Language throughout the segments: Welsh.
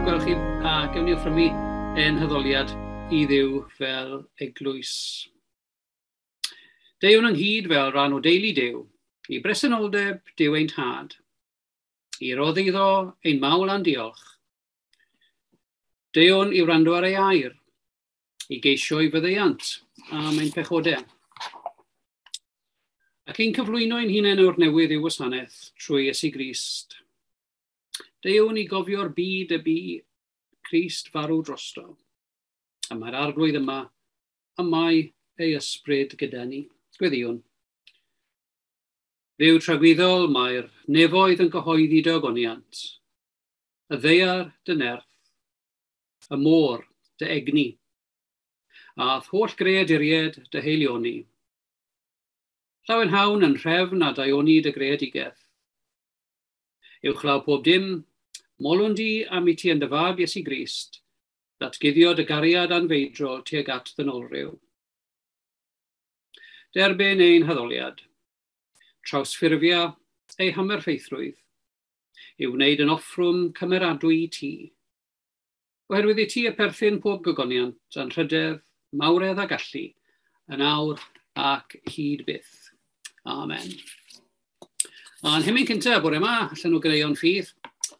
Braf gweld chi a gewn ni offrymu ein haddoliad i Dduw fel eglwys. Deuwn ynghyd fel rhan o deulu Duw, i bresenoldeb Duw ein tad, i roddi iddo ein mawl a'n diolch. Deuwn i wrando ar ei air, i geisio ei faddeuant am ein pechodau. Ac i'n cyflwyno ein hunain o'r newydd i'w wasanaeth trwy Iesu Grist. Deuwn i gofio'r byd y bu Crist farw drosto. A mae'r arglwydd yma, a mae ei ysbryd gyda ni. Gweddïwn. Dduw tragwyddol, mae'r nefoedd yn cyhoeddi dy ogoniant, y ddaear dy nerth, y môr dy egni, a'th holl greaduriaid dy haelioni. Llawenhawn yn nhrefn a daioni dy greadigaeth. Uwchlaw pob dim, molwn di am i ti yn dy fab Iesu Grist, ddatguddio dy gariad anfeidrol tuag at ddynolryw. Derbyn ein haddoliad, trawsffurfia ei hamherffeithrwydd, i'w wneud yn offrwm cymeradwy i ti. Oherwydd i ti y perthyn pob gogoniant, anrhydedd, mawredd a gallu, yn awr ac hyd byth. Amen. A'n hymyn cyntaf bore yma, allan o Ganeuon Ffydd,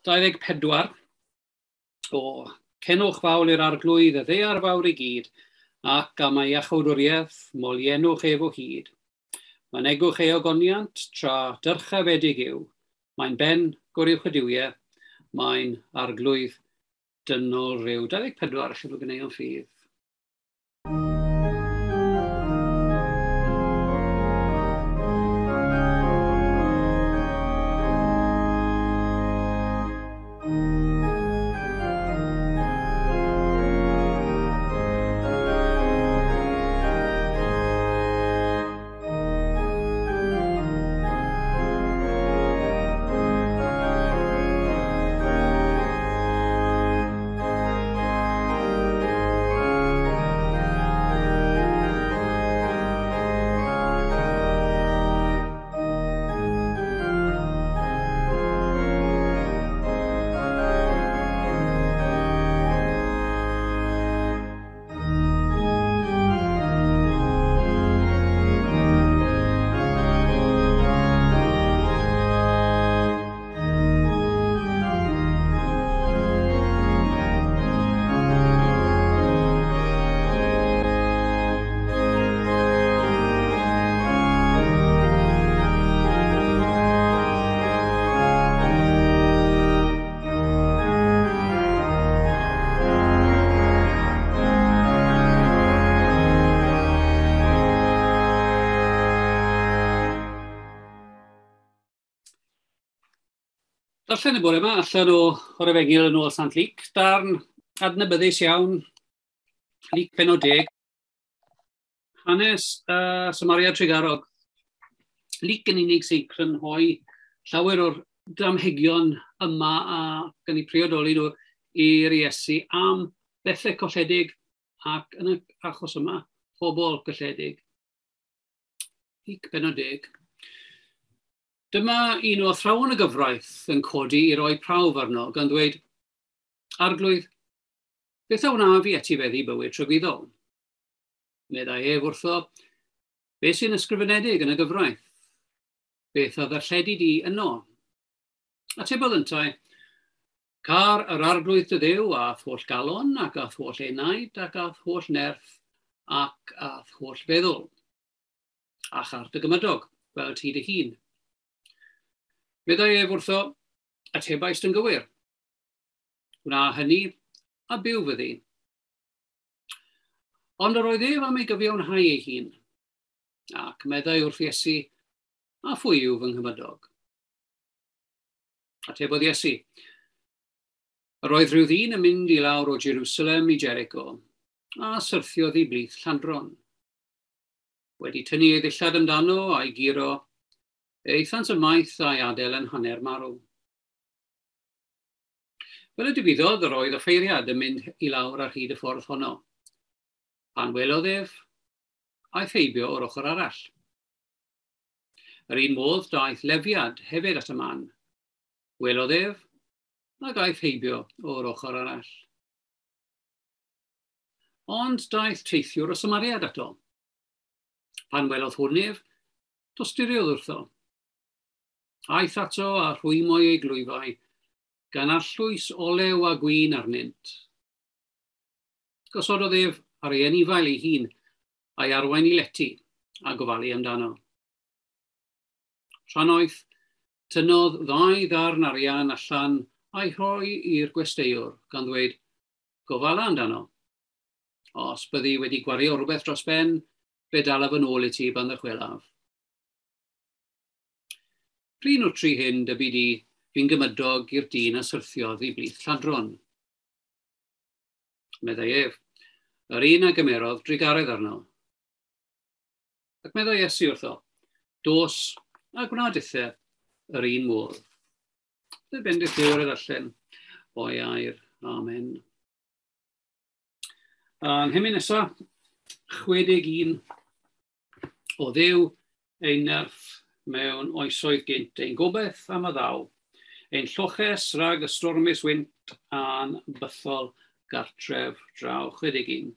24, o Cenwch fawl i'r arglwydd y ddaear fawr i gyd, ac am ei iachawdwriaeth, moliennwch ef o hyd. Mynegwch ei ogoniant tra dyrchafedig yw, mae'n ben goruwch y duwiau, mae'n arglwydd dynol rhyw. 24 allan o Ganeuon Ffydd. Darllen y bore yma allan o'r Efengyl yn ôl Sant Luc, darn adnabyddus iawn, Luc pennod 10, hanes Samaria Trugarog. Luc yn unig sy'n crynhoi llawer o'r damhegion yma a gan eu priodoli nhw i'r Iesu am bethau colledig ac yn y achos yma, pobl colledig. Luc pennod 10. Dyma un o athrawon y gyfraith yn codi i roi prawf arno, gan ddweud, Arglwydd, beth a wnaf i etifeddu bywyd tragwyddol? Meddai ef wrtho, beth sy'n ysgrifenedig yn y gyfraith? Beth a ddarlledi di yno? Atebodd yntau, Car yr arglwydd dy Dduw a'th holl galon ac a'th holl enaid ac a'th holl nerth ac a'th holl feddwl, a char dy gymydog, fel ti dy hun. Meddai ef wrtho, atebaist yn gywir. Gwna hynny a byw fyddi. Ond yr oedd ef am ei gyfiawnhau ei hun, ac meddai wrth Iesu, a phwy yw fy nghymydog? Atebodd Iesu, yr oedd rhyw ddyn yn mynd i lawr o Jerusalem i Jericho, a syrthiodd i blith lladron. Wedi tynnu ei ddillad amdano a'i guro, aethant ymaith a'i adael yn hanner marw. Fel y digwyddodd, yr oedd offeiriad yn mynd i lawr ar hyd y ffordd honno. Pan welodd ef, aeth heibio o'r ochr arall. Yr un modd daeth Lefiad hefyd at y man. Welodd ef, Ac aeth heibio o'r ochr arall. Ond daeth teithiwr o Samariad ato. Pan welodd hwn ef, tosturiodd wrtho. Aeth ato a rhwymo ei glwyfau, gan arllwys olew a gwin arnynt. Gosododd ef ar ei anifail ei hun, a'i arwain i lety a gofalu amdano. Trannoeth, tynnodd ddau ddarn arian allan a'i rhoi i'r gwesteiwr, gan ddweud, "Gofala amdano. Os byddi wedi gwario rhywbeth dros ben, fe dalaf yn ôl i ti pan ddychwelaf." P'run o'r tri hyn, dybi di, fu'n gymydog i'r dyn a syrthiodd i blith lladron? Meddai ef, "Yr un a gymerodd drugaredd arno." Ac meddai Iesu wrtho, "Dos a gwna dithe yr un modd." Bydd bendith Duw ar y ddarllen o'i air. Amen. A'n hymyn nesaf, 61 o Dduw ein nerth mewn oesoedd gynt, ein gobaith am y ddaw, ein lloches rhag y stormus wynt a'n bythol gartref draw. 61.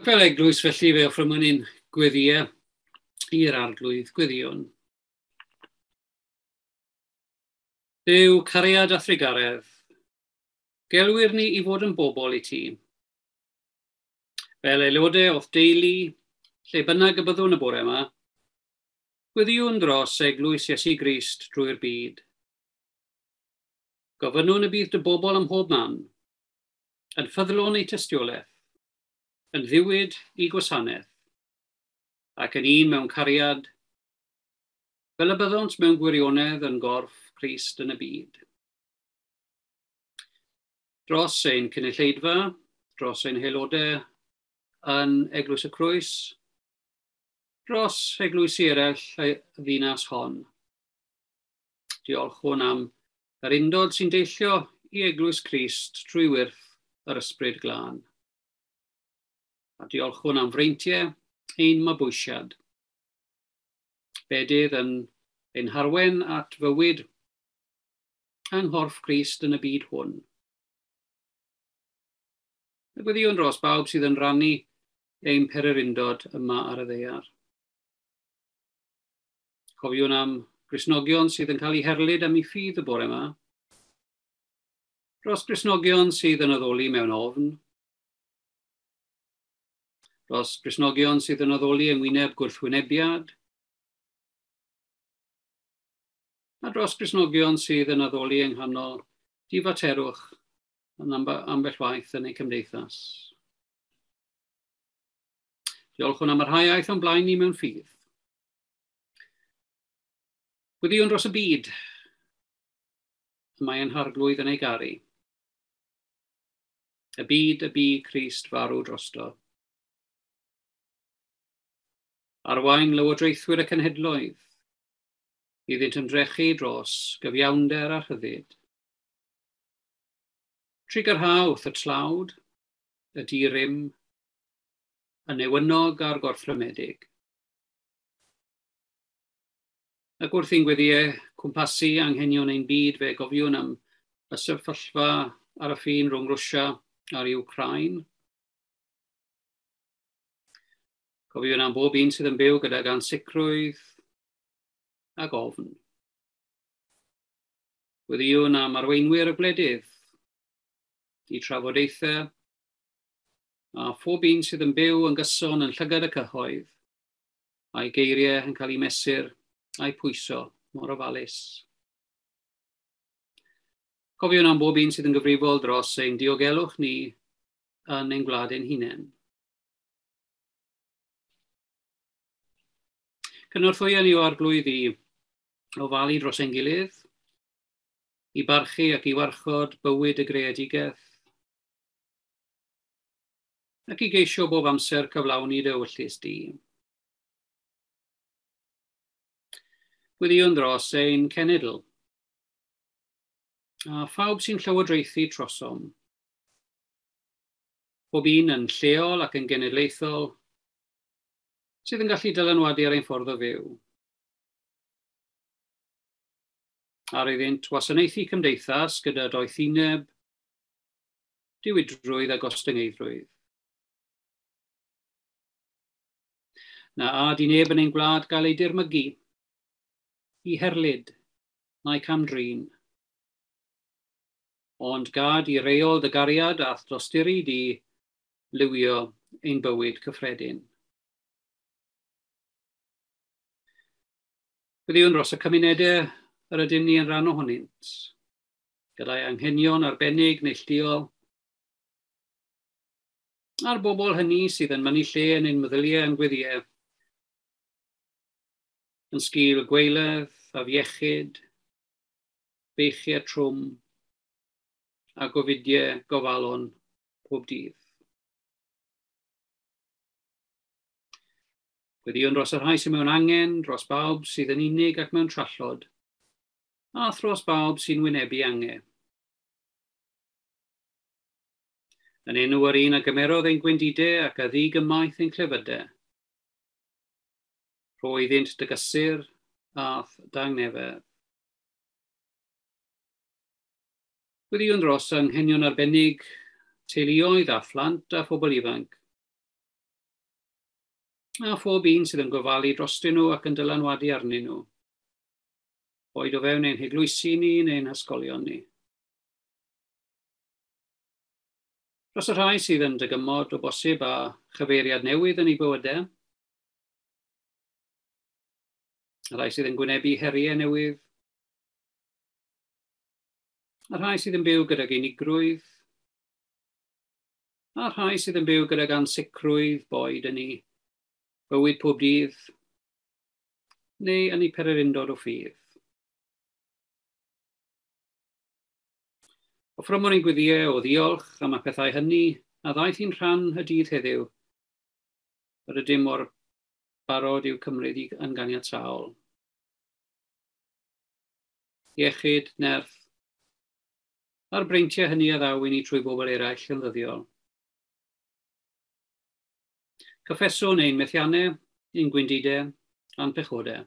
Fel eglwys felly fe offrymwn ni'n gweddïau i'r Arglwydd, gweddïwn. Duw, cariad a thrugaredd, gelwir ni i fod yn bobl i ti. Fel aelodau o'th deulu, lle bynnag y byddwn y bore yma, gweddïwn dros eglwys Iesu Grist drwy'r byd. Gofynnwn y bydd dy bobl ym mhob man, yn ffyddlon eu tystiolaeth, yn ddiwyd i gwasanaeth, ac yn un mewn cariad, fel y byddont mewn gwirionedd yn gorff Crist yn y byd. Dros ein cynulleidfa, dros ein haelodau yn Eglwys y Crwys, dros eglwysi eraill y ddinas hon. Diolchwn am yr undod sy'n deillio i Eglwys Crist trwy wyrth yr Ysbryd Glân. A diolchwn am freintiau ein mabwysiad. Bedydd yn ein harwen at fywyd yng nghorff Crist yn y byd hwn. A gweddïwn dros bawb sydd yn rhannu ein pererindod yma ar y ddaear. Cofiwn am Gristnogion sydd yn cael eu herlid am eu ffydd y bore yma. Dros Gristnogion sydd yn addoli mewn ofn. Dros Gristnogion sydd yn addoli yng ngwyneb gwrthwynebiad, a dros Gristnogion sydd yn addoli yng nghanol difaterwch yn ambell waith yn eu cymdeithas. Diolchwn am yr rhai aeth o'n blaen ni mewn ffydd. Gweddïwn dros y byd, y mae ein Harglwydd yn ei garu. Y byd y bu Crist farw drosto. Arwain lywodraethwyr y cenhedloedd, iddynt ymdrechu dros gyfiawnder a rhyddid. Trugarha wrth y tlawd, y di-rym, y newynog a'r gorthrymedig. Ac wrth i'n gweddïau cwmpasu anghenion ein byd, fe gofiwn am y sefyllfa ar y ffin rhwng Rwsia a'r Ukraine. Cofiwn am bob un sydd yn byw gydag ansicrwydd ac ofn. Gweddïwn am arweinwyr y gwledydd, i trafodaethau, a phob un sydd yn byw yn gyson yn llygad y cyhoedd, a'i geiriau yn cael eu mesur a'i pwyso mor ofalus. Cofiwn am bob un sydd yn gyfrifol dros ein diogelwch ni yn ein gwlad ein hunain. Cynorthwya ni o Arglwydd i ofalu dros ein gilydd, i barchu ac i warchod bywyd y greadigaeth, ac i geisio bob amser cyflawni dy ewyllys di. Gweddïwn dros ein cenedl, a phawb sy'n llywodraethu trosom, pob un yn lleol ac yn genedlaethol, sydd yn gallu dylanwadu ar ein ffordd o fyw. Ar iddynt wasanaethu cymdeithas gyda doethineb, diwydrwydd a gostyngeiddrwydd. Na ad i neb yn ein gwlad gael ei dirmygu, i herlid, na'i cam-drin. Ond gad i reol dy gariad a'th dosturi di lywio ein bywyd cyffredin. Gweddïwn dros y cymunedau yr ydym ni yn rhan ohonynt, gyda'i anghenion arbennig neilltuol, a'r bobl hynny sydd yn mynnu lle yn ein meddyliau a'n gweddïau, yn sgil gwaeledd, afiechyd, beichiau trwm a gofidiau gofalon pob dydd. Gweddïwn dros y rhai sydd mewn angen, dros bawb sydd yn unig ac mewn trallod, a thros bawb sy'n wynebu angen. Yn enw yr un a gymerodd ein gwendidau ac a ddug ymaith ein clefydau, rho iddynt dy gysur a'th dangnefedd. Gweddïwn dros anghenion arbennig teuluoedd a phlant a phobl ifanc, a phob un sydd yn gofalu drostyn nhw ac yn dylanwadu arnyn nhw, boed o fewn ein heglwysi ni neu'n hysgolion ni. Dros y rhai sydd yn dygymod o bosib â chyfeiriad newydd yn eu bywydau, y rhai sydd yn gwynebu heriau newydd, y rhai sydd yn byw gydag unigrwydd, a'r rhai sydd yn byw gydag ansicrwydd boed yn eu bywyd pob dydd, neu yn eu pererindod o ffydd. Offrymwn ein gweddïau o ddiolch am y pethau hynny a ddaeth i'n rhan y dydd heddiw, yr ydym mor barod i'w cymryd i yn ganiataol. Iechyd, nerth, a'r breintiau hynny a ddaw i ni trwy bobl eraill yn ddyddiol. Cyffeswn ein methiannau, ein gwendidau, a'n pechodau.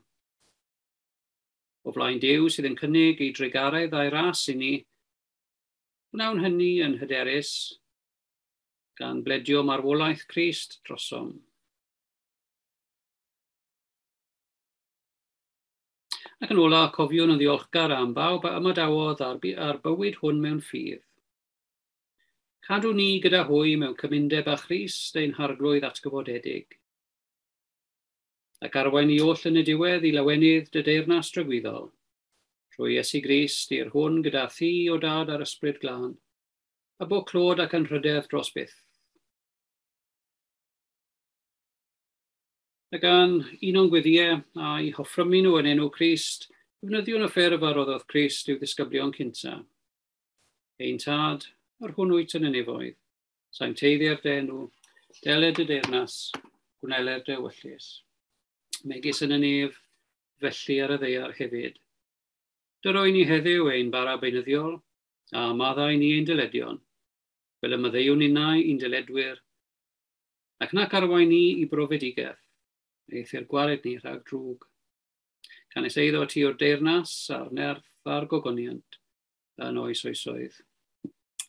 O flaen Duw sydd yn cynnig ei drugaredd a'i ras i ni, gwnawn hynny yn hyderus, gan bledio marwolaeth Crist drosom. Ac yn ola, cofiwn yn ddiolchgar am bawb a ymadawodd ar bywyd hwn mewn ffydd. Cadw ni gyda hwy mewn cymundeb â Christ ein harglwydd atgyfodedig. Ac arwain ni oll yn y diwedd i lawenydd dy deyrnas dragwyddol, trwy Iesu Grist i'r hwn gyda thi o dad a'r ysbryd glân, a bo clod ac anrhydedd dros byth. A gan un o'n gweddiau a'i hoffrymu nhw yn enw Crist, defnyddiwn y ffurf a roddodd Crist i'w ddisgyblion cynta. Ein tad, yr hwn wyt yn y nefoedd, sancteiddier dy enw, deled dy deyrnas, gwneler dy ewyllys. Megis yn y nef, felly ar y ddaear hefyd. Dyroi ni heddiw ein bara beunyddiol, a maddau ni ein dyledion, fel y maddeuwn ninnau i'n dyledwyr, ac nac arwain ni i brofedigaeth, eithr gwared ni rhag drwg. Canys eiddo ti o'r deyrnas a'r nerth a'r gogoniant yn oes oesoedd.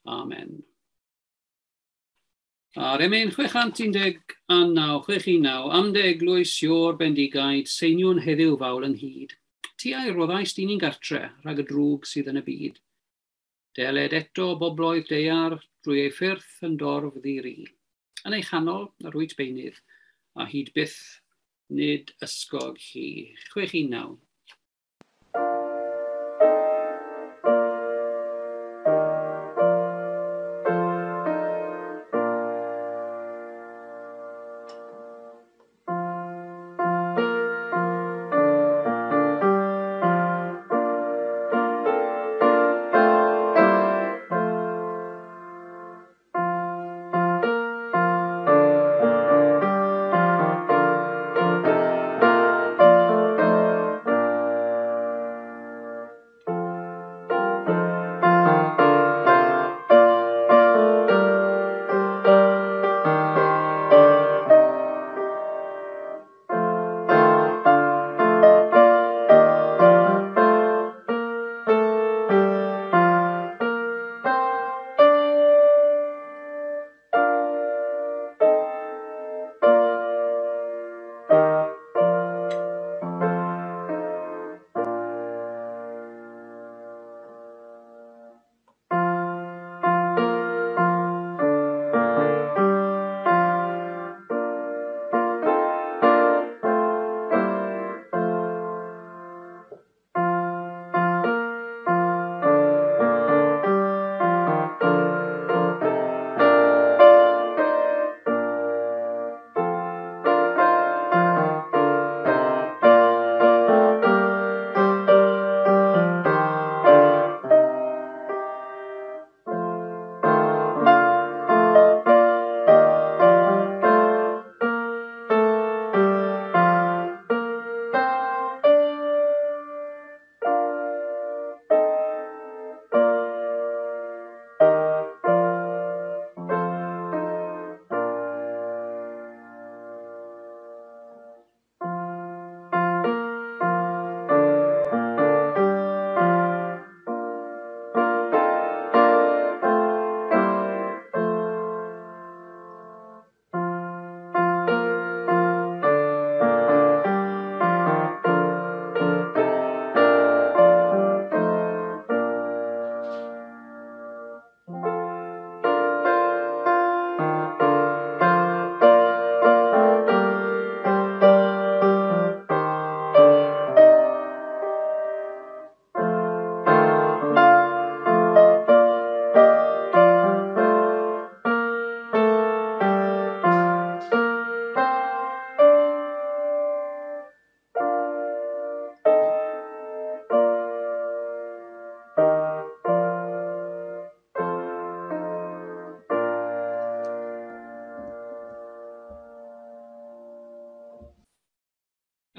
Amen. A'r emyn 619, 619, am dy eglwys Iôr bendigaid, seiniwn heddiw fawl ynghyd. Ti a'i roddaist i ni'n gartre rhag y drwg sydd yn y byd. Deled eto bobloedd daear drwy ei ffyrth yn dorf ddi-ri. Yn ei chanol, yr wyt beunydd, a hyd byth nid ysgog hi. 619.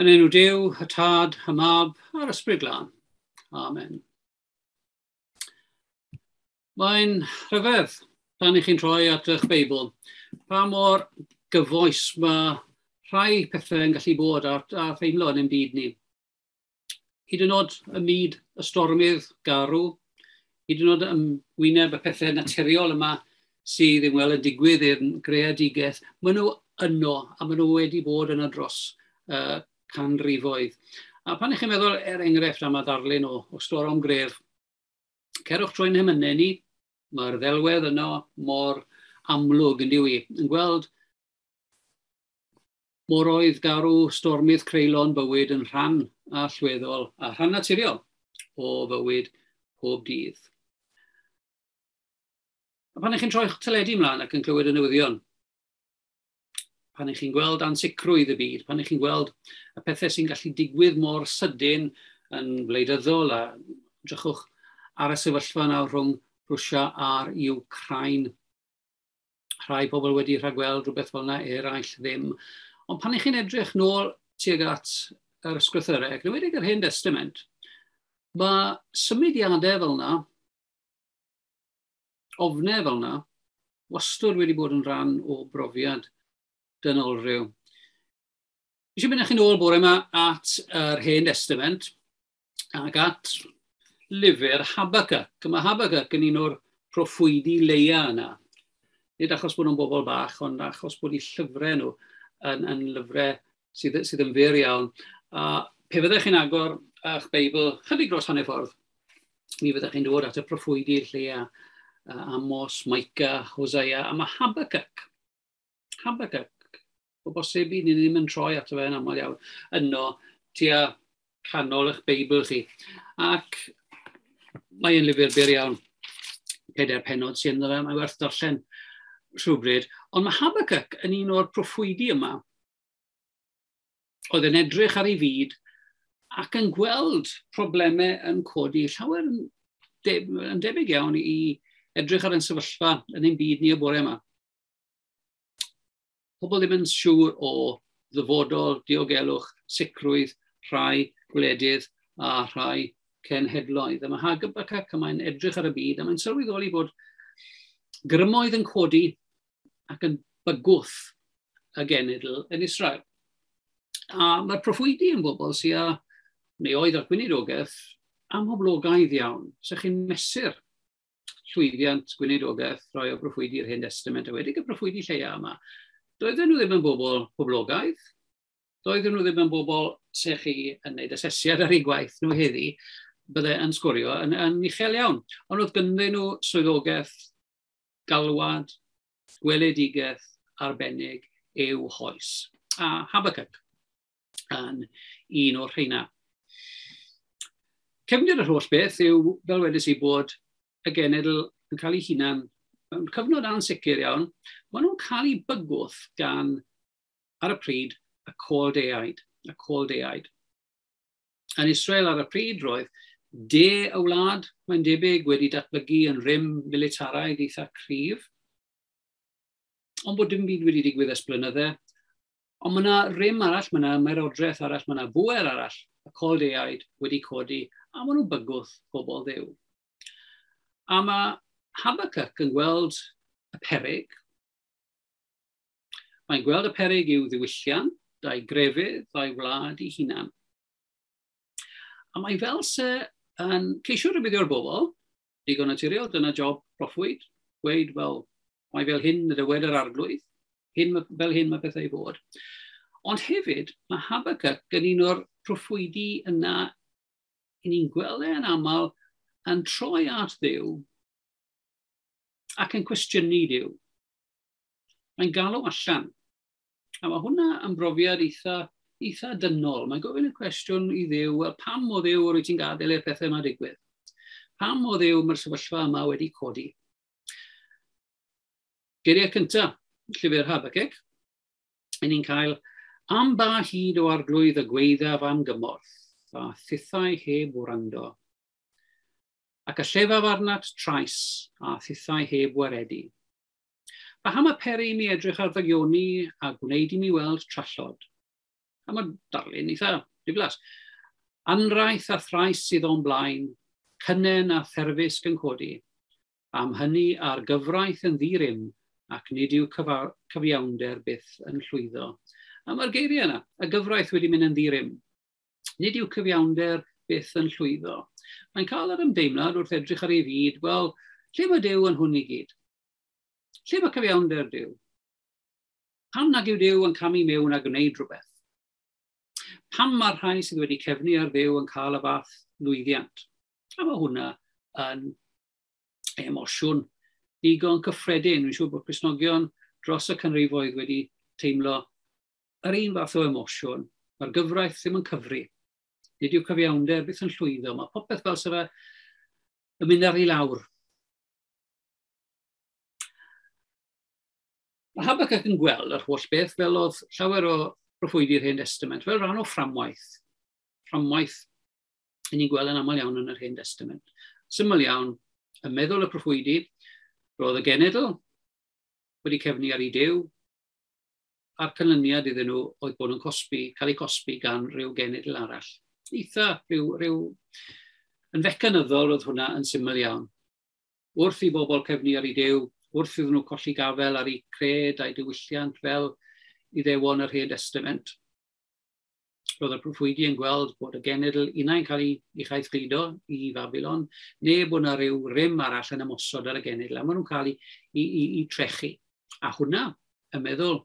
Yn enw Duw, y Tad, y Mab a'r Ysbryd Glân. Amen. Mae'n rhyfedd pan i chi'n troi at eich Beibl, pa mor gyfoes mae rhai pethau yn gallu bod a theimlo yn ein byd ni. Hyd yn oed ym myd y stormydd garw, hyd yn oed ym wyneb y pethau naturiol yma sydd yn weld yn digwydd i'r greadigaeth, maen nhw yno a maen nhw wedi bod yno dros canrifoedd. A pan ych chi'n meddwl, er enghraifft, am y ddarlun o storom gref, cerwch trwy'n hemynau ni. Mae'r ddelwedd yno mor amlwg yn diwy. Yn gweld mor oedd garw stormydd creulon bywyd yn rhan allweddol a rhan naturiol o fywyd pob dydd. A pan ych chi'n troi'ch teledu ymlaen ac yn clywed y newyddion, pan ych chi'n gweld ansicrwydd y byd, pan ych chi'n gweld y pethau sy'n gallu digwydd mor sydyn yn wleidyddol a drychwch ar y sefyllfa nawr rhwng Rwsia a'r Ukraine. Rhai pobl wedi rhagweld rhywbeth fel yna, eraill ddim. Ond pan ych chi'n edrych nôl tuag at yr ysgrythyrau, ac yn enwedig yr Hen Testament, mae symudiadau fel yna, ofnau fel yna, wastad wedi bod yn rhan o brofiad dynolryw. Eisiau mynd â chi'n ôl bore yma at yr Hen Testament ac at lyfr Habakkuk. Mae Habakkuk yn un o'r proffwydi leia yna. Nid achos bod nhw'n bobl bach, ond achos bod eu llyfrau nhw yn lyfrau sydd yn fyr iawn. A pe fyddech chi'n agor eich Beibl chydig dros hanner ffordd, mi fyddech chi'n dod at y proffwydi lleia, Amos, Micah, Hosea, a mae Habakkuk. Habakkuk, o bosib i ni ddim yn troi ato fe yn aml iawn, yno tua canol eich Beibl chi. Ac mae'n lyfr byr iawn, 4 pennod sy'n ynddo fe, mae werth darllen rhywbryd. Ond mae Habakkuk yn un o'r proffwydi yma oedd yn edrych ar ei fyd ac yn gweld problemau yn codi llawer yn debyg iawn i edrych ar ein sefyllfa yn ein byd ni y bore yma. Pobl ddim yn siŵr o ddyfodol, diogelwch, sicrwydd rhai gwledydd a rhai cenhedloedd. A mae Habakkuk mae'n edrych ar y byd a mae'n sylweddoli bod grymoedd yn codi ac yn bygwth y genedl yn Israel. A mae'r proffwydi yn bobl sydd â, neu oedd â gweinidogaeth amhoblogaidd iawn. So chi'n mesur llwyddiant gweinidogaeth rhai o broffwydi'r Hen Testament, a wedi y proffwydi lleia yma. Doedden nhw ddim yn bobl poblogaidd, doedden nhw ddim yn bobl se chi yn gwneud asesiad ar eu gwaith nhw heddi, bydde yn sgorio yn uchel iawn. Ond oedd ganddyn nhw swyddogaeth, galwad, gweledigaeth arbennig i'w hoes. A Habakkuk yn un o'r rheina. Cefndir yr holl beth yw, fel wedes i, bod y genedl yn cael ei hunan mewn cyfnod ansicr iawn. Maen nhw'n cael eu bygwth gan, ar y pryd, y Caldeaid. Y Caldeaid. Yn Israel ar y pryd roedd de y wlad, mae'n debyg, wedi datblygu yn rym militaraidd eitha cryf, ond bod dim byd wedi digwydd ers blynydde. Ond mae yna rym arall, mae yna ymerodraeth arall, mae yna bŵer arall, y Caldeaid wedi codi, a maen nhw'n bygwth pobl Dduw. A mae Habakkuk yn gweld y peryg. Mae'n gweld y peryg i'w ddiwylliant, a'i grefydd, a'i wlad ei hunan. A mae fel se yn ceisio rhybuddio'r bobl, digon naturiol, dyna job proffwyd, gweud, wel, mae fel hyn y dywed yr arglwydd, hyn, fel hyn mae pethau i fod. Ond hefyd, mae Habakkuk yn un o'r proffwydi yna, i ni'n gweld e yn aml, yn troi at Dduw ac yn cwestiynu Duw. Mae'n galw allan. A mae hwnna yn brofiad eitha dynol. Mae'n gofyn y cwestiwn i Dduw, wel, pam o Dduw wyt ti'n gadael i'r pethau yma digwydd? Pam o Dduw mae'r sefyllfa yma wedi codi? Geiriau cyntaf, llyfr Habakkuk, i ni'n cael am ba hyd o arglwydd y gweiddaf am gymorth, a thithau heb wrando. Ac y llefaf arnat trais, a thithau heb waredu. Paham y peri i mi edrych ar ddygioni a gwneud i mi weld trallod? A mae darlun eitha diflas. Anraith a thrais sydd o'n blaen, cynnen a therfysg yn codi. Am hynny a'r gyfraith yn ddi-rym, ac nid yw cyfiawnder byth yn llwyddo. A mae'r geiriau yna, y gyfraith wedi mynd yn ddi-rym. Nid yw cyfiawnder byth yn llwyddo. Mae'n cael yr ymdeimlad wrth edrych ar ei fyd, wel, lle mae Duw yn hwn i gyd? Lle mae cyfiawnder Duw? Pam nag yw Duw yn camu mewn a gwneud rhywbeth? Pam mae'r rhai sydd wedi cefnu ar Dduw yn cael y fath lwyddiant? A mae hwnna yn emosiwn Digon cyffredin, dwi'n siŵr bod Cristnogion dros y canrifoedd wedi teimlo yr un fath o emosiwn. Mae'r gyfraith ddim yn cyfri. Nid yw cyfiawnder byth yn llwyddo. Mae popeth fel sef yn mynd ar ei lawr. Mae Habakkuk yn gweld yr holl beth fel oedd llawer o proffwydi'r Hen Testament, fel rhan o fframwaith. Fframwaith i ni'n gweld yn aml iawn yn yr Hen Testament. Syml iawn, y meddwl y proffwydi, roedd y genedl wedi cefnu ar ei Duw, a'r canlyniad iddyn nhw oedd bod yn cosbi, cael eu cosbi gan rhyw genedl arall. Eitha, rhyw, yn fecanyddol oedd hwnna yn syml iawn. Wrth i bobl cefnu ar ei Duw, wrth iddyn nhw colli gafel ar eu cred a'i diwylliant fel Iddewon yr Hen Testament, roedd y proffwydi yn gweld bod y genedl unai'n cael ei chaethgludo i Fabilon, neu bod yna rhyw rym arall yn ymosod ar y genedl, a maen nhw'n cael ei trechu. A hwnna, yn meddwl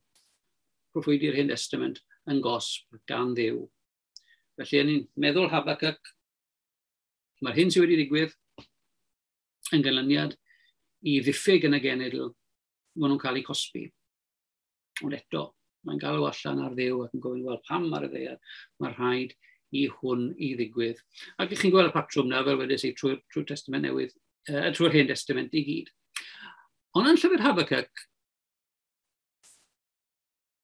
proffwydi'r Hen Testament, yn gosb gan Dduw. Felly, yn meddwl Habakkuk, mae'r hyn sydd wedi digwydd yn ganlyniad i ddiffyg yn y genedl, maen nhw'n cael eu cosbi. Ond eto, mae'n galw allan ar Dduw ac yn gofyn, wel, pam ar y ddaear mae rhaid i hwn i ddigwydd. Ac chi'n gweld y patrwm na, fel wedes i, trwy'r Testament Newydd, trwy'r Hen Testament i gyd. Ond yn llyfr Habakkuk,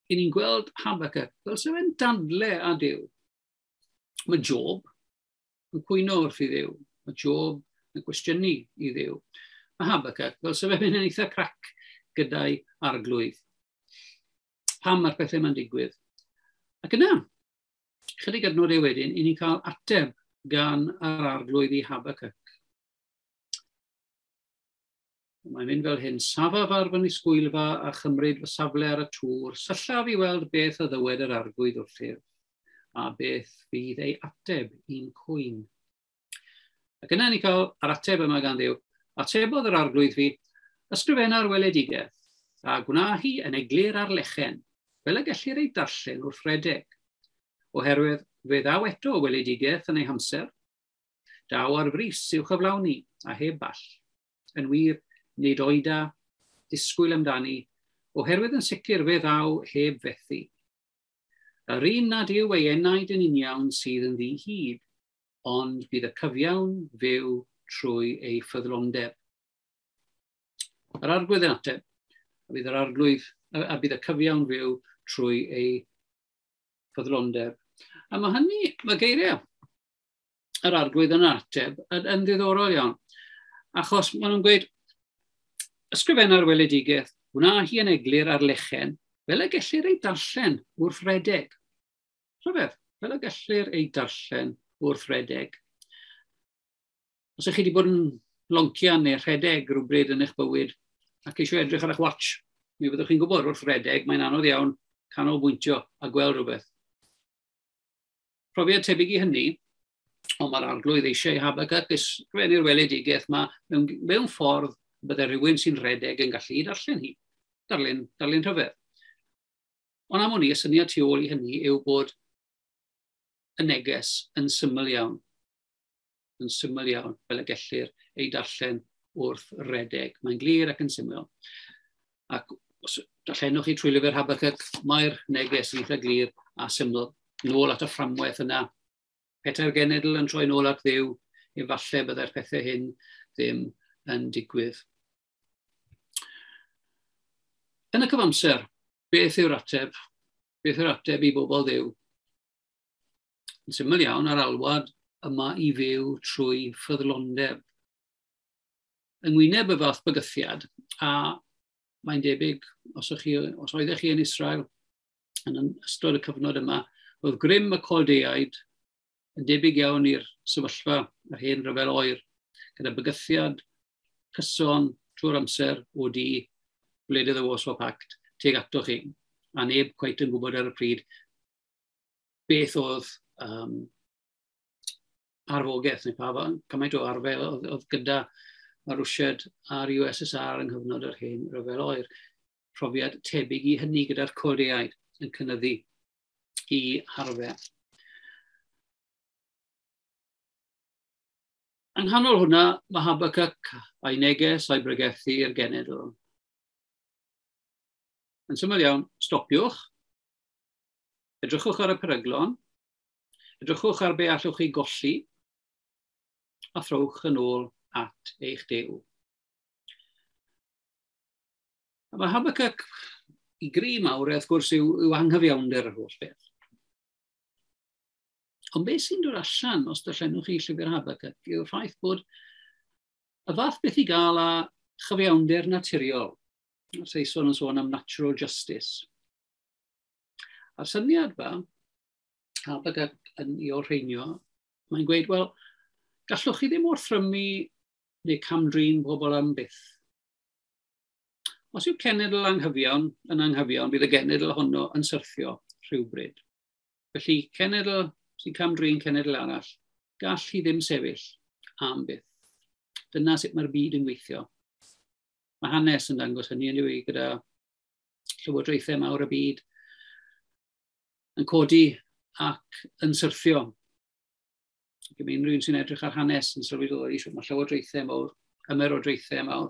i ni'n gweld Habakkuk fel sef yn dadle â Duw. Mae Job yn cwyno wrth i Dduw. Mae Job yn cwestiynu i Dduw. Mae Habakkuk fel sef yn mynd yn eitha crac gyda'i arglwydd. Pam mae'r pethau yma'n digwydd? Ac yna, chydig adnodau wedyn, i ni'n cael ateb gan yr arglwydd i Habakkuk. Mae'n mynd fel hyn: safaf ar fy nisgwylfa a chymryd fy safle ar y tŵr, syllaf i weld beth a ddywed yr arglwydd wrthyf, a beth fydd ei ateb i'n cwyn. Ac yna ni'n cael yr ateb yma gan Dduw. Atebodd yr arglwydd fi, ysgrifenna'r weledigaeth, a gwna hi yn eglur ar lechen, fel y gellir ei darllen wrth redeg. Oherwydd fe ddaw eto weledigaeth yn ei hamser, daw ar frys i'w chyflawni, a heb ball. Yn wir, nid oeda, disgwyl amdani, oherwydd yn sicr fe ddaw heb fethu. Yr un nad yw ei enaid yn uniawn sydd yn ddi-hid, ond bydd y cyfiawn fyw trwy ei ffyddlondeb. Yr arglwydd yn ateb, a bydd yr arglwydd, a bydd y cyfiawn fyw trwy ei ffyddlondeb. A mae hynny, mae geiriau yr arglwydd yn ateb yn ddiddorol iawn. Achos maen nhw'n gweud, ysgrifenna'r weledigaeth, wna hi yn eglur ar lechen, fel y gellir ei darllen wrth redeg. Rhyfedd, fel y gellir ei darllen wrth redeg. Os ydych chi wedi bod yn loncian neu rhedeg rhywbryd yn eich bywyd ac eisiau edrych ar eich watch, mi fyddwch chi'n gwybod wrth redeg mae'n anodd iawn canolbwyntio a gweld rhywbeth. Profiad tebyg i hynny, ond mae'r arglwydd eisiau Habakkuk ysgrifennu'r weledigaeth yma mewn ffordd bydde rhywun sy'n rhedeg yn gallu darllen hi. Darllen rhyfedd. Ond am wn i, y syniad tu ôl i hynny yw bod y neges yn syml iawn. Yn syml iawn, fel y gellir ei darllen wrth redeg. Mae'n glir ac yn syml. Ac os darllenwch chi trwy lyfr Habakkuk, mae'r neges yn eitha glir a syml. Nôl at y fframwaith yna. Petai'r genedl yn troi nôl at Dduw, efallai byddai'r pethau hyn ddim yn digwydd. Yn y cyfamser, beth yw'r ateb? Beth yw'r ateb i bobl Dduw? Yn syml iawn, ar alwad yma i fyw trwy ffyddlondeb. Yng ngwyneb y fath bygythiad, a mae'n debyg, os oeddech chi yn Israel yn ystod y cyfnod yma, oedd grym y Caldeaid yn debyg iawn i'r sefyllfa yr hen ryfel oer, gyda bygythiad cyson trwy'r amser o di gwledydd y Warsaw Pact tuag ato chi, a neb cweit yn gwybod ar y pryd beth oedd arfogaeth neu pa cymaint o arfer oedd gyda y Rwsiad a'r USSR yng nghyfnod yr hen ryfel oer. Profiad tebyg i hynny gyda'r Caldeaid yn cynyddu i harfer. Yng nghanol hwnna, mae Habakkuk a'i neges a'i bregethu i'r genedl. Yn syml iawn, stopiwch, edrychwch ar y peryglon, edrychwch ar be allwch chi golli, a throwch yn ôl at eich Duw. A mae Habakkuk i gri mawr, wrth gwrs, yw anghyfiawnder yr holl beth. Ond beth sy'n dod allan os darllenwch chi llyfr Habakkuk yw'r ffaith bod y fath beth i gael â chyfiawnder naturiol. Mae'r Saeson yn sôn am natural justice. A'r syniad fa, Habakkuk yn ei olrheinio, mae'n gweud, wel, gallwch chi ddim orthrymu neu camdrin pobl am byth. Os yw cenedl anghyfiawn yn anghyfiawn, bydd y genedl honno yn syrthio rhywbryd. Felly, cenedl sy'n cam-drin cenedl arall, gall hi ddim sefyll am byth. Dyna sut mae'r byd yn gweithio. Mae hanes yn dangos hynny yn yw gyda llywodraethau mawr y byd yn codi ac yn syrthio. Ac mae unrhyw un sy'n edrych ar hanes yn sylweddoli sut mae llywodraethau mawr, ymerodraethau mawr,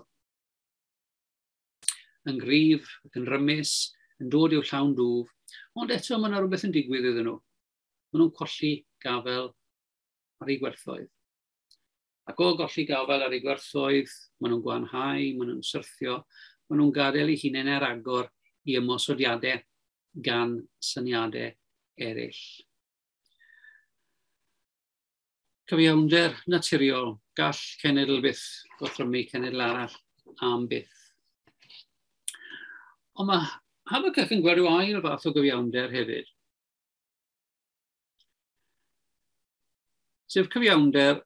yn gryf ac yn rymus, yn dod i'w llawn dwf, ond eto mae yna rhywbeth yn digwydd iddyn nhw. Maen nhw'n colli gafael ar eu gwerthoedd. Ac o golli gafael ar eu gwerthoedd, maen nhw'n gwanhau, maen nhw'n syrthio, maen nhw'n gadael eu hunain ar agor i ymosodiadau gan syniadau eraill. Cyfiawnder naturiol, gall cenedl byth gorthrymu cenedl arall am byth. Ond mae Habakkuk yn gweld rhyw ail fath o gyfiawnder hefyd. Sef cyfiawnder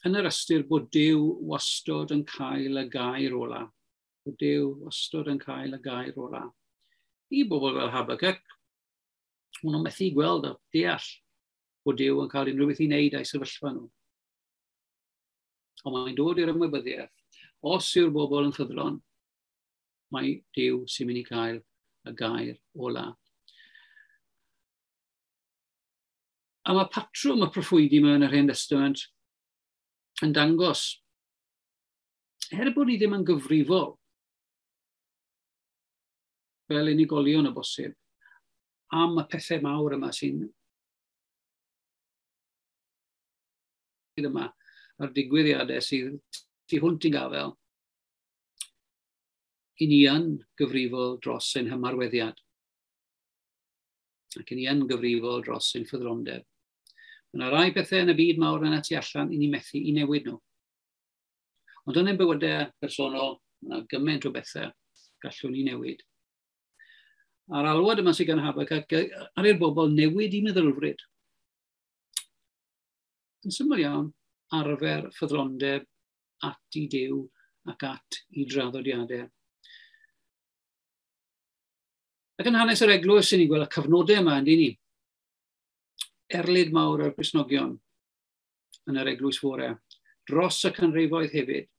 yn yr ystyr bod Duw wastod yn cael y gair ola. Bod Duw wastod yn cael y gair ola. I bobl fel Habakkuk, maen nhw'n methu gweld a deall bod Duw yn cael unrhyw beth i wneud â'i sefyllfa nhw. Ond mae'n dod i'r ymwybyddiaeth. Os yw'r bobl yn ffyddlon, mae Duw sy'n mynd i cael y gair ola. A mae patrwm y proffwydi yma yn yr Hen Testament yn dangos, er bod ni ddim yn gyfrifol fel unigolion o bosib, am y pethau mawr yma sy'n yma, a'r digwyddiadau sydd tu hwnt i'n gafael, i ni yn gyfrifol dros ein hymarweddiad. Ac i ni yn gyfrifol dros ein ffyddlondeb. Mae yna rai pethau yn y byd mawr yna tu allan i ni methu i newid nhw. Ond yn ein bywydau personol, mae yna gymaint o bethau gallwn ni newid. A'r alwad yma sydd gan Habakkuk ar i'r bobl newid i meddylfryd. Yn syml iawn, arfer ffyddlondeb at i Duw ac at i draddodiadau. Ac yn hanes yr eglwys, ni'n gweld y cyfnodau yma, yndyn ni? Erlid mawr ar Gristnogion yn yr eglwys fore, dros y canrifoedd hefyd.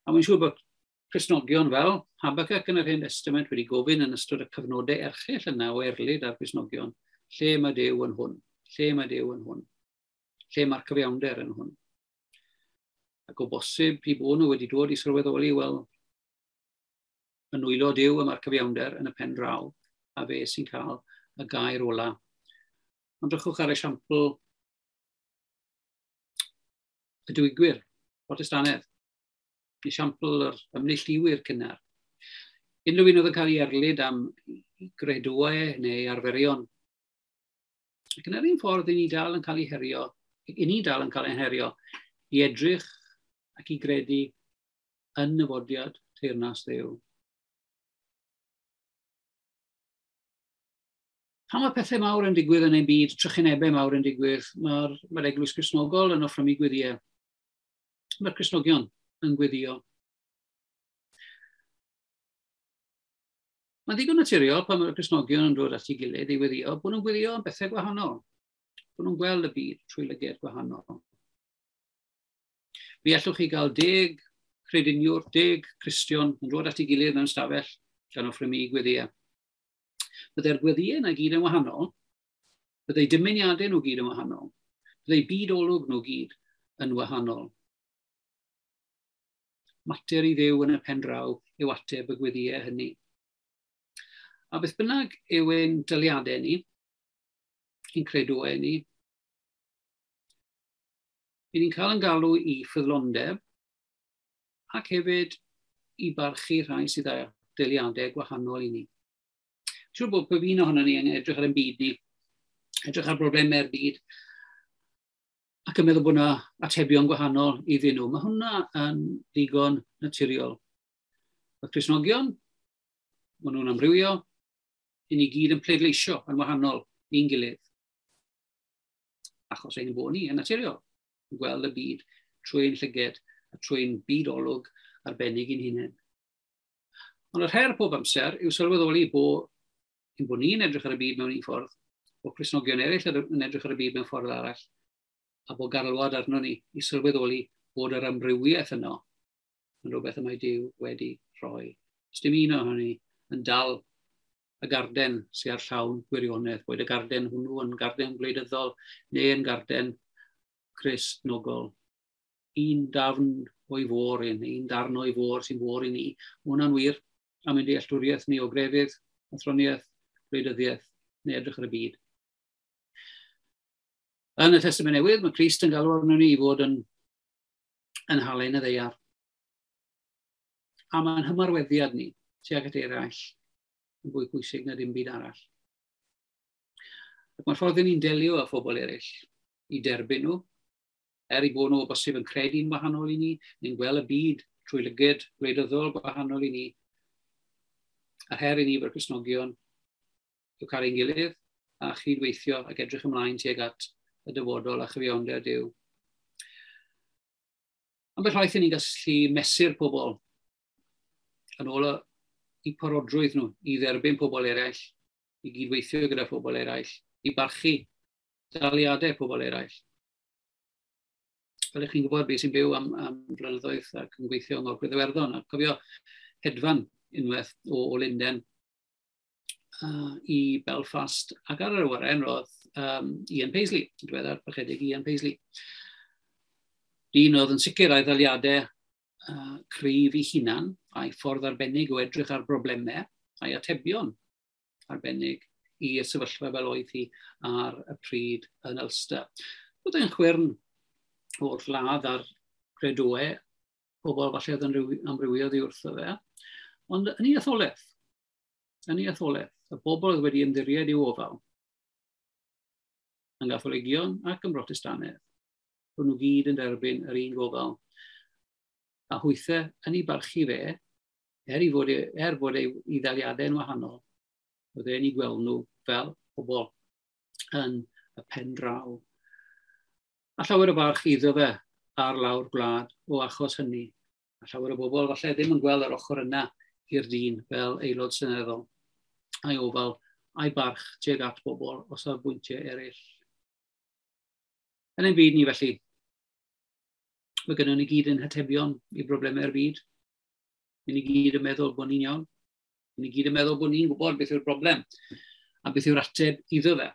A mae'n siŵr bod Cristnogion fel Habakkuk yn yr Hen Testament wedi gofyn yn ystod y cyfnodau erchyll yna o erlid ar Gristnogion, lle mae Duw yn hwn? Lle mae Duw yn hwn? Lle mae'r cyfiawnder yn hwn? Ac o bosib, i bod nhw wedi dod i sylweddoli, wel, yn nwylo Duw y mae'r cyfiawnder yn y pen draw, a fe sy'n cael y gair ola. Ond drychwch ar esiampl y diwygwyr, Protestanedd, esiampl yr ymneilltuwyr cynnar. Unrhyw un oedd yn cael ei erlid am gredoau neu arferion. Ac yn yr un ffordd, i ni dal yn cael ei herio, i ni dal yn cael ei herio i edrych ac i gredu yn nyfodiad teyrnas Dduw. Pan mae pethau mawr yn digwydd yn ein byd, trychinebau mawr yn digwydd, mae'r Eglwys Gristnogol yn offrymu gweddïau. Mae'r Cristnogion yn gweddio. Mae'n ddigon naturiol pan mae'r Cristnogion yn dod at ei gilydd i weddio, bod nhw'n gweddio am bethau gwahanol. Bod nhw'n gweld y byd trwy lyged gwahanol. Mi allwch chi gael 10 crediniwr, 10 Cristion yn dod at ei gilydd mewn stafell gan offrymu gweddïau. Byddai'r gweddïau yna gyd yn wahanol, byddai dymuniadau nhw gyd yn wahanol, Byddai byd olwg nhw gyd yn wahanol. Mater i Dduw yn y pen draw yw ateb y gweddïau hynny. A beth bynnag yw ein dyliadau ni, ein credoau ni, i ni'n cael yn galw i ffyddlondeb ac hefyd i barchu rhai sydd â deliadau gwahanol i ni. Siwr bod pob un ohono ni yn edrych ar ein byd ni, edrych ar broblemau'r byd, ac yn meddwl bod yna atebion gwahanol iddyn nhw. Mae hwnna yn ddigon naturiol. Mae Cristnogion, maen nhw'n amrywio, i ni gyd yn pleidleisio yn wahanol i'n gilydd. Achos ein bod ni yn naturiol, yn gweld y byd trwy ein llyged a trwy'n byd olwg arbennig i'n hunain. Ond yr her pob amser yw sylweddoli bod ein bod ni'n edrych ar y byd mewn un ffordd, bod Cristnogion eraill yn edrych ar y byd mewn ffordd arall, a bod galwad arno ni i sylweddoli bod yr amrywiaeth yno yn rhywbeth y mae Duw wedi rhoi. Does dim un ohono ni yn dal y garden sy'n ar llawn gwirionedd, boed y garden hwnnw yn garden gwleidyddol neu yn garden Cristnogol. Un dafn o'i fôr un, un darn o'i fôr sy'n fôr i ni. Mae hwnna'n wir am ein dealltwriaeth ni o grefydd, athroniaeth, gwleidyddiaeth neu edrych ar y byd. Yn y Testament Newydd, mae Crist yn galw arno ni i fod yn halen y ddaear. A mae'n hymarweddiad ni tuag at eraill yn fwy pwysig na dim byd arall. Ac mae'r ffordd ni'n delio â phobl eraill i derbyn nhw, er i bod nhw o bosib yn credu'n wahanol i ni, neu'n gweld y byd trwy lyged gwleidyddol gwahanol i ni. A'r her i ni fel Cristnogion yw cael ein gilydd a chydweithio ac edrych ymlaen tuag at y dyfodol a chyfiawnder Duw. Ambell waith i ni'n gallu mesur pobl yn ôl i parodrwydd nhw i dderbyn pobl eraill, i gydweithio gyda phobl eraill, i barchu daliadau pobl eraill. Fel ych chi'n gwybod, beth sy'n byw am flynyddoedd ac yn gweithio yng Ngogledd Iwerddon. A cofio hedfan unwaith o Lunden i Belfast, ac ar yr awyren roedd Ian Paisley, yn diweddar parchedig Ian Paisley. Dyn oedd yn sicr a'i ddaliadau cryf i hunan, a'i ffordd arbennig o edrych ar broblemau, a'i atebion arbennig i'r sefyllfa fel oedd hi ar y pryd yn Ulster. Roedd e'n chwyrn o'r ladd ar credoau, pobl falle oedd yn amrywio oddi wrtho fe, ond yn ei etholaeth, y bobl oedd wedi ymddiried i'w ofal, yn Gatholigion ac yn Brotestannedd, bod nhw gyd yn derbyn yr un gofal. A hwythau yn ei barchu fe, er bod ei ddaliadau yn wahanol, oedd e'n ei gweld nhw fel pobl yn y pen draw. A llawer o barch iddo fe ar lawr gwlad o achos hynny. A llawer o bobl falle ddim yn gweld yr ochr yna i'r dyn fel aelod seneddol, a'i ofal, a'i barch tuag at bobl o safbwyntiau eraill. Yn ein byd ni felly, mae gennym ni gyd yn hatebion i broblemau'r byd. Ni gyd yn meddwl bod ni'n iawn. Ni gyd yn meddwl bod ni'n gwybod beth yw'r broblem a beth yw'r ateb iddo fe.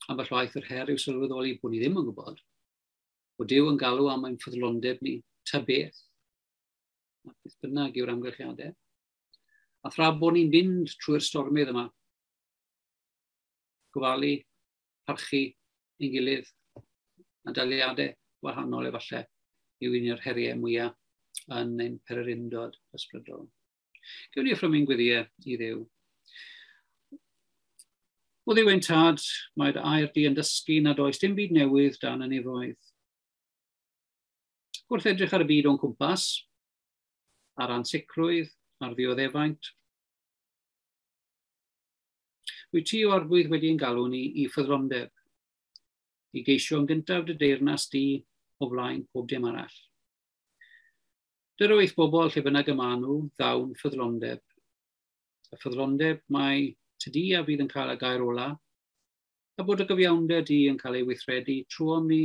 Ambell waith yr her yw sylweddoli bod ni ddim yn gwybod. Bod Duw yn galw am ein ffyddlondeb ni, ta beth. A beth bynnag yw'r amgylchiadau. A thra bod ni'n mynd trwy'r stormydd yma, gofalu, parchu ein gilydd, a daliadau wahanol efallai yw un o'r heriau mwyaf yn ein pererindod ysbrydol. Gewn ni offrymu'n gweddïau i Dduw. O Dduw ein tad, mae dy air di yn dysgu nad oes dim byd newydd dan y nefoedd. Wrth edrych ar y byd o'n cwmpas, ar ansicrwydd, ar ddioddefaint, wyt ti o Arglwydd wedi ein galw ni i ffyddlondeb, i geisio yn gyntaf dy deyrnas di o flaen pob dim arall. Dyro eich bobl lle bynnag y maen nhw, ddawn ffyddlondeb. Y ffyddlondeb mae ty di a fydd yn cael y gair ola, a bod y gyfiawnder di yn cael ei weithredu trwom ni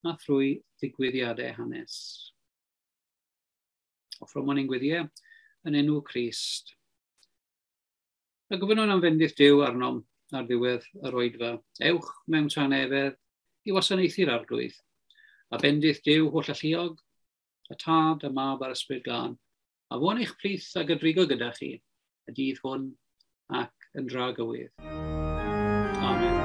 a thrwy ddigwyddiadau hanes. Offrymwn ein gweddiau yn enw Crist. A gofynnwn am fendith Duw arnom ar ddiwedd yr oedfa, ewch mewn tanefedd i wasanaethu'r Arglwydd, a bendith Duw holl alluog, y Tad, y Mab a'r Ysbryd Glân, a fo'n eich plith a gydrigo gyda chi, y dydd hwn ac yn dragywydd. Amen.